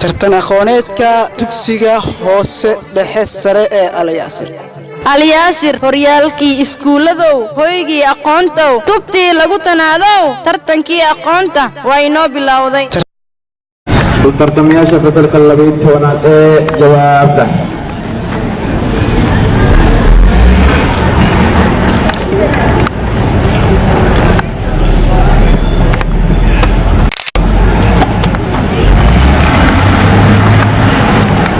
Tartan aqooneedka dugsiga hoose dhexe sare ee Alyaasir. Alyaasir, horyaalkii iskuulladow, hoygii aqoontow, tubtii lagu tanaadow, tartankii aqoonta waa inoo bilowday. Tartamayaasha fasalka 12aad ee jawaabta.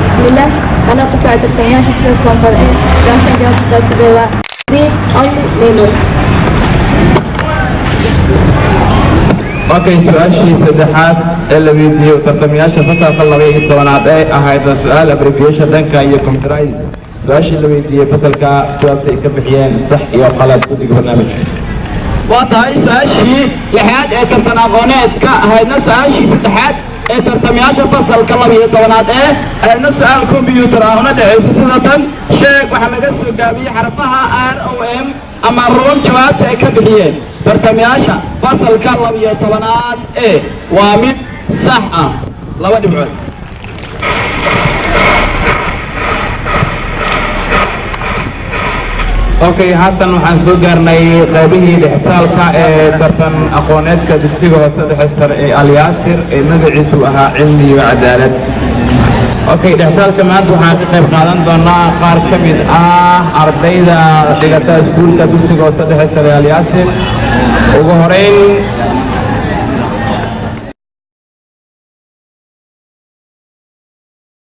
بسم الله، أنا قصة tartamayaasha fasalka form 4 A. Su-aashan jawaabta isku day waa read only memory. Okay, su-aashii saddexaad ee la weydiiyey tartamayaasha fasalka 12aad ee ahayd su-aal abbreviation dhanka iyo computerize, su-aashii la weydiiyey fasalka jawaabta ay ka bixiyeen, sax iyo qalad, guddiga barnaamijka. Waa tahay, su-aashii lixaad ee tartan aqooneedka ahaydna su-aashii saddexaad ee tartamayaasha fasalka 12aad ee ahaydna su-aal combyuutar ah, una dhaceysa sida tan: sheeg waxaa laga soo gaabiyey xarfaha ROM ama ROM. Jawaabta ay ka bixiyeen tartamayaasha fasalka 12aad ee waa mid sax ah, 2 dhibcood. Okay, haatan waxaan soo gaarnay qaybihii dhextaalka ee tartan aqooneedka dugsiga hoose dhexe sare ee Alyaasir ee magaciisu ahaa Cilmi iyo Cadaalad. Okay, dhextaalka maanta waxaan ka qayb qaadan doonaa qaar ka mid ah ardayda dhigata iskuulka dugsiga hoose dhexe sare ee Alyaasir. Ugu horeyn